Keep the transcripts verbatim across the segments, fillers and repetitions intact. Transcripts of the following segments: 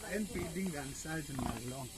Em pi ding dan sa chun nalong.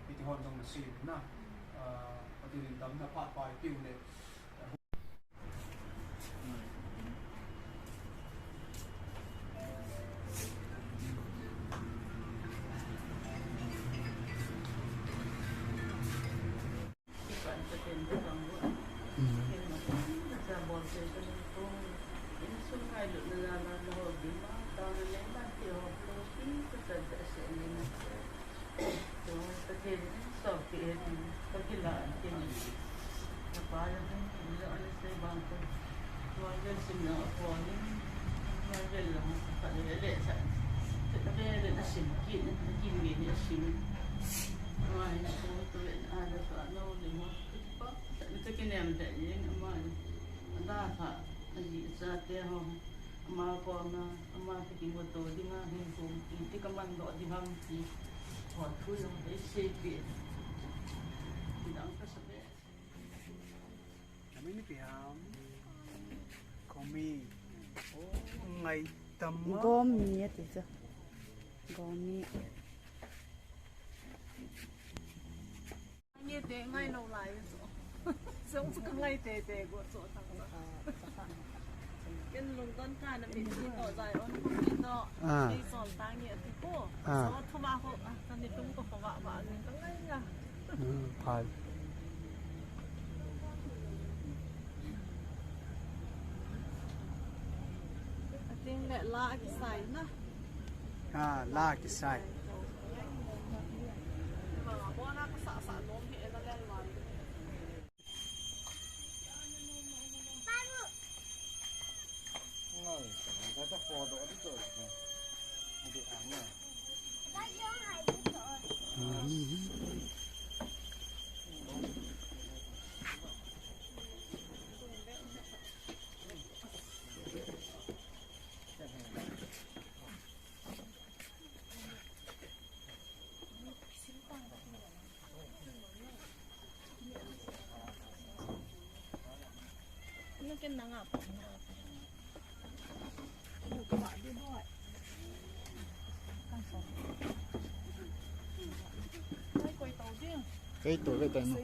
Hiti hon jong na sei na, ah, Pathen in damna phat pai piu le. Ama koma, ama kimuto dinga hinkho iti kamandoh ding ham ti, ho thu jong eiseipeh. Nidang kasa be. Ni pi ham. Gomi. Oh, ngai tam ma. Gomi ati chu. Gomi. Ngai te, ngai lo lai chu. Song chu ka ngai te te go chu thang sa. Ken lungdon ka na mi ti to zai on ko mi to. Ah. Ni sol ta nge ati ko. Ah. So thuma ho, ah, ka ni tum ko ko wa wa ni ka ngai nga. Hmm, phai. Ating le la kisai na. Ah, la kisai. Kei to, kei to, no.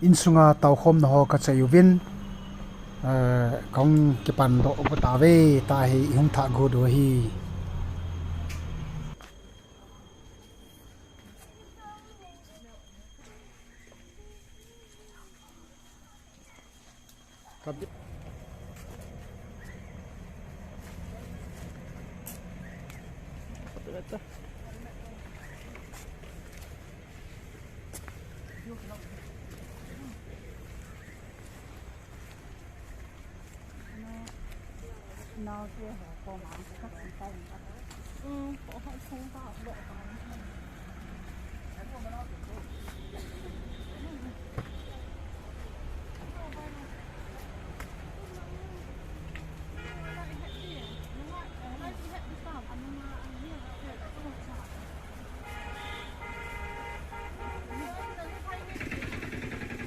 Insunga toukhomna ho kachai uvin, eh, kahung kipan doh u tave, tua hi ihung thah got u ahi.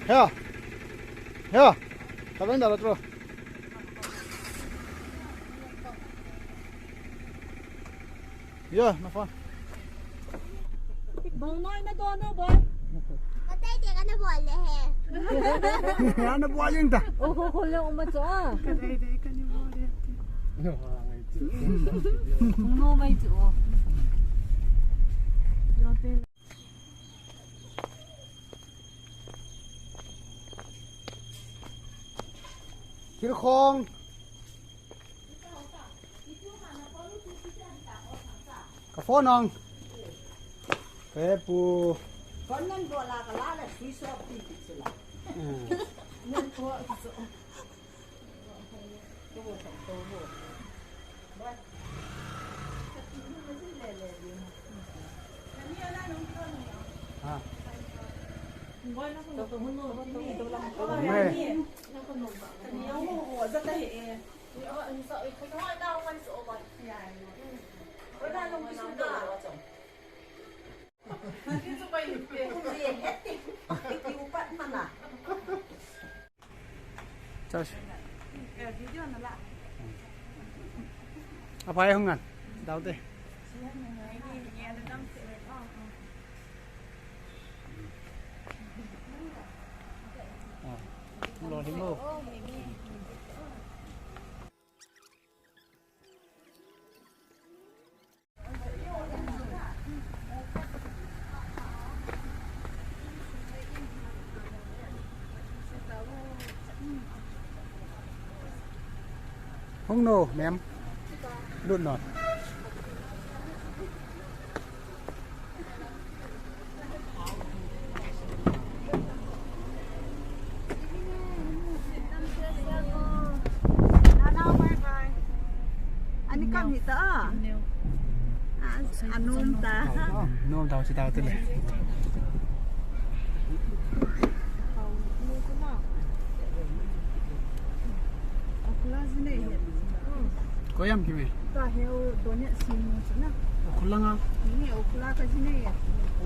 Hea. Hea. Tabang dala tro. Yo, na phone. Bong noi na dono, boy. Patay, di ka na bole, he. Ano bole yung ta? Oh, ko, ko lang umatso, ah. Patay, di ka ni bole. No, may tso. Thilkhong. Ka phone ong. Ka he pu. Phone nan bola ka la la switch off ti ti sila. Hmm. Nan ko so. Chas. Apai hung ngan. Dau te. Ah, lo ding lo. Hung no, ma'am. Lut no. Ani kam hita a. A, anom ta. Nom ta, si ta te le. Ko yam ki me. Ka heu donya simu chu na. Ukhulang a. Ni ukhulang ka jine ya.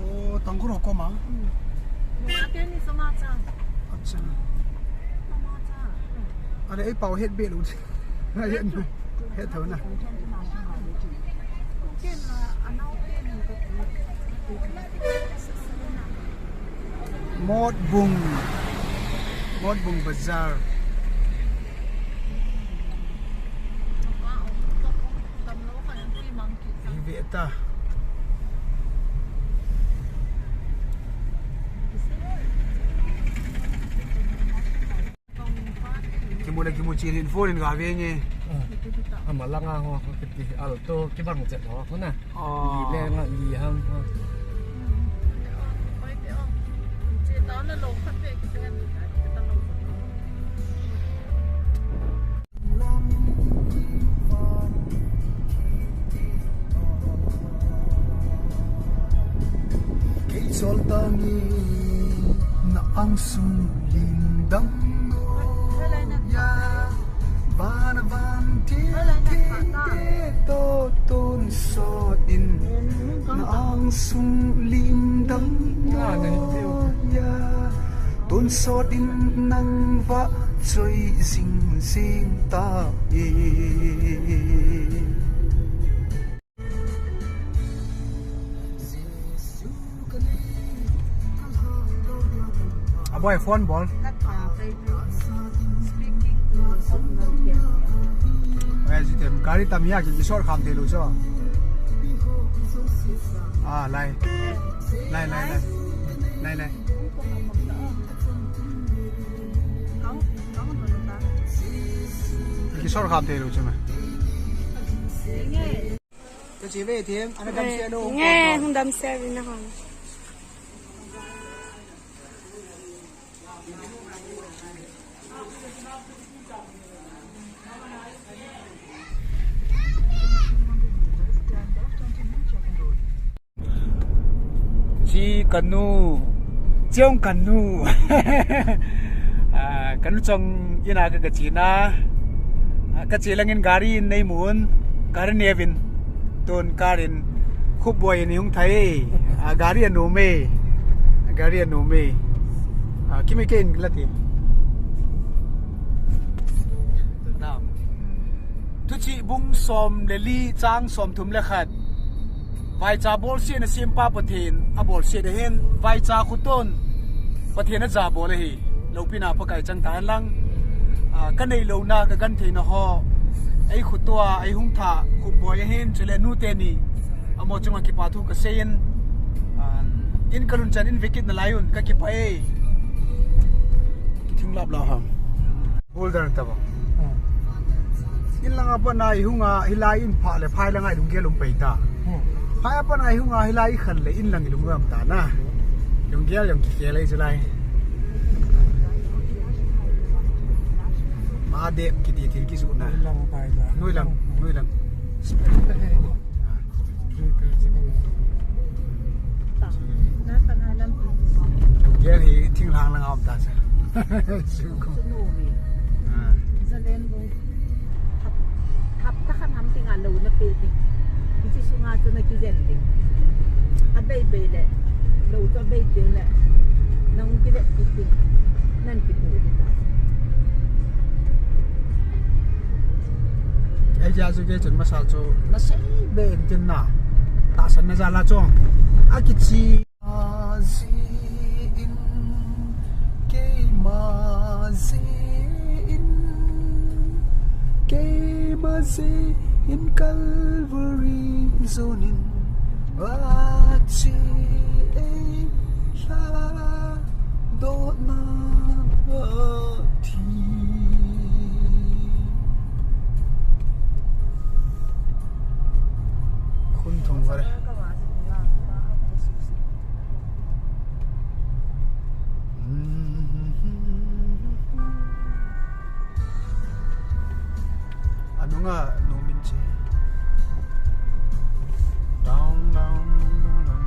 O, Tangkhul ho koma. Hmm. Nunga te ni sama cha. Acha. Sama cha. Ale, ei pau het be lu. Het, het tho na. Ken la, anau te ni ka. Motbung. Motbung Bazar. Hi ve ta. Kimu le kimu chin in phone in ga ve nge. Ama langa ho, kiti Alto, kibang chet ho, ho na. Oh. Li le nga li ham ho. Kei chol ta nge na angsung lim dang ya, van van thil thil te to tonsot in na angsung lim dang ya, tonsot in nang vahchoi jing jing ta e. Aboi, phone bol. Gari tam hia, ki sor kham thei lou cho. Ah, lai. Lai, lai, lai. Lai, lai. Ki sor kham thei lou cho ma. Ka che ve them, ana dam se no. Nge, hung dam se vi na hon. Chi kanu, chiong kanu. Ah, kanu chong ina ka, ka china. Ah, ka che langin gari in nei mun, gari nevin. Tun karin khupboi ni hung thai. Ah, gari anom e. Gari anom e. Ah, kimi ke in lati. Thuchih bung som le li chang som thum le khat. Vaicha bolsetna sempa Pathen abolset ahin, vaicha khuton Pathen ajabol ahi. Loupina Pakai chang tahen lang. Ah, ka neilouna, ka gentheina ho ei khutua ei hung tha khupboi ahin, chule nute ni. Amaho chunga kipa thu kasei in, ah, in kalhun chan in vekit nalai un, kakipah e. Kithing lap la ham. Boulder taba. Hmm. In langa pat na i hunga, hilai in phah le phai langa i lunggel um pai ta. Hmm. Phai a pat na i hunga, hilai i khan le in lang i lung um ta na. Lunggel jong kikhel e chulai. Mahadev kiti thil kisu na. Nuilang pai ta. Nuilang, nuilang. Gel hi thinglhang langa um ta sa. Suko. Ah. Zalen boi. Hap, hapta khat ham tinga lou na pe ding. Hiche sunga chu na kijen ding. Abei bei le. Lou chu abei ding le. Nang kive pi ding. Nan kipu ding ta. Ei, ja chu kei chun masa chu nasei be in tin na. San na jala chong. Akichi. Ajin, keima jin, keima jin Calvary jonin, vache ei lhadohna thi. Khun thum vare. Anunga nomin che. Down, down, down, down.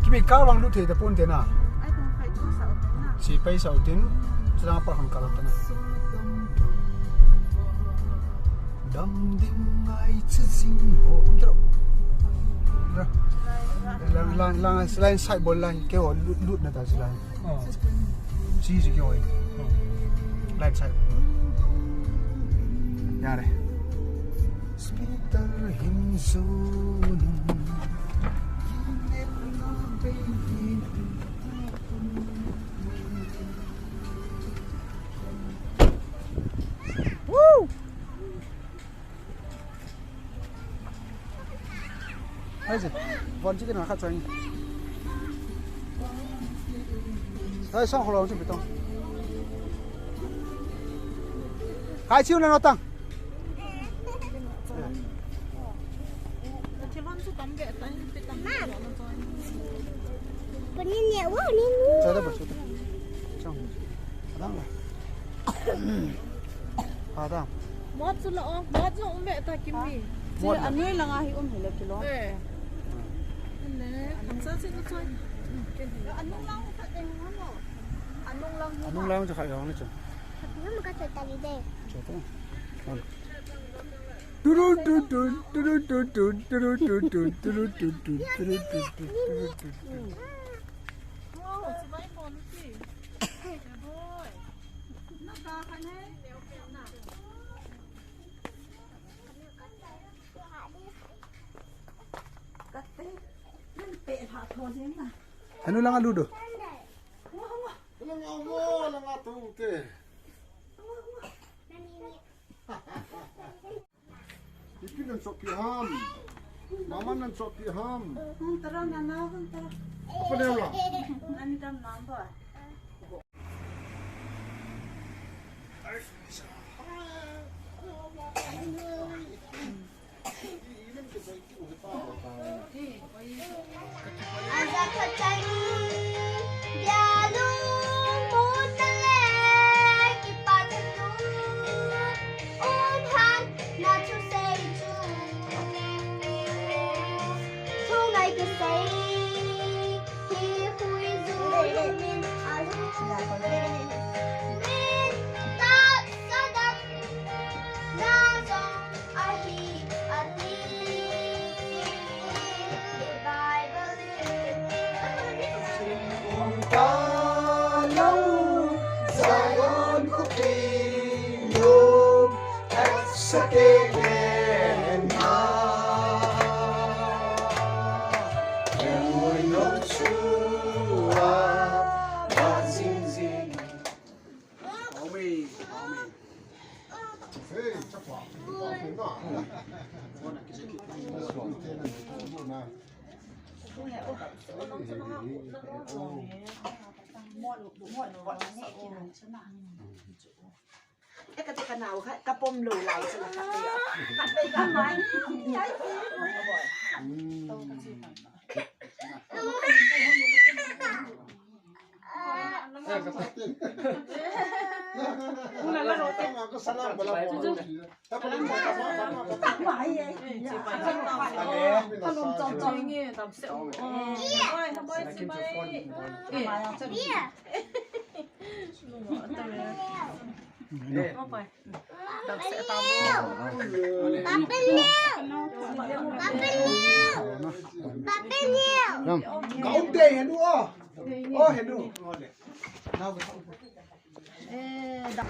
Kimi ka wang lu thei ta pon te na. Ai, kung khai tu sa utin na. Si pai sa utin. Sila pa hang ka ta na. Dam ding ai che sing ho. Dro. Ra. Lang, lang, lang, line side bol line ke ho lut, lut na ta sila. Oh. Si, si, kyo, eh. Oh. Right side. Yare. Speaker him zone. Woo! Hai je, von chi kina kha choi. Hai sang holo chu bitong. Kai chiu na no tang. Kuni ne wo ni nu. Choi da ba chu. Chang. Adang la. Adang. Mot chu la o, mot chu um ve ta Kimi. Mot la. Anoi langa hi um hile kilo. Eh. Ne, khangsa se ko choi. Anung lang khat ding mo. Anung lang. Anung lang chu khat jong ni chu. Khat ding mo ka choi ta ni de. Choi ta. Turun tun tun, turun tun tun, turun tun tun, turun tun tun, turun tun tun, turun tun tun. Oh, si bai mo lu ti. Boy. Hanu langa ludo. Langa mo, langa tu te. Ipi nan sopi ham. Mama nan sopi ham. Hung tara nana, hung tara. Apa dia lah? Ani dam nang ba. Eka te ka nau kha, ka pom lou lai chu la kha. Kha pe ka mai. Ai. Ram. Ka um te henu o. O henu. Eh, da.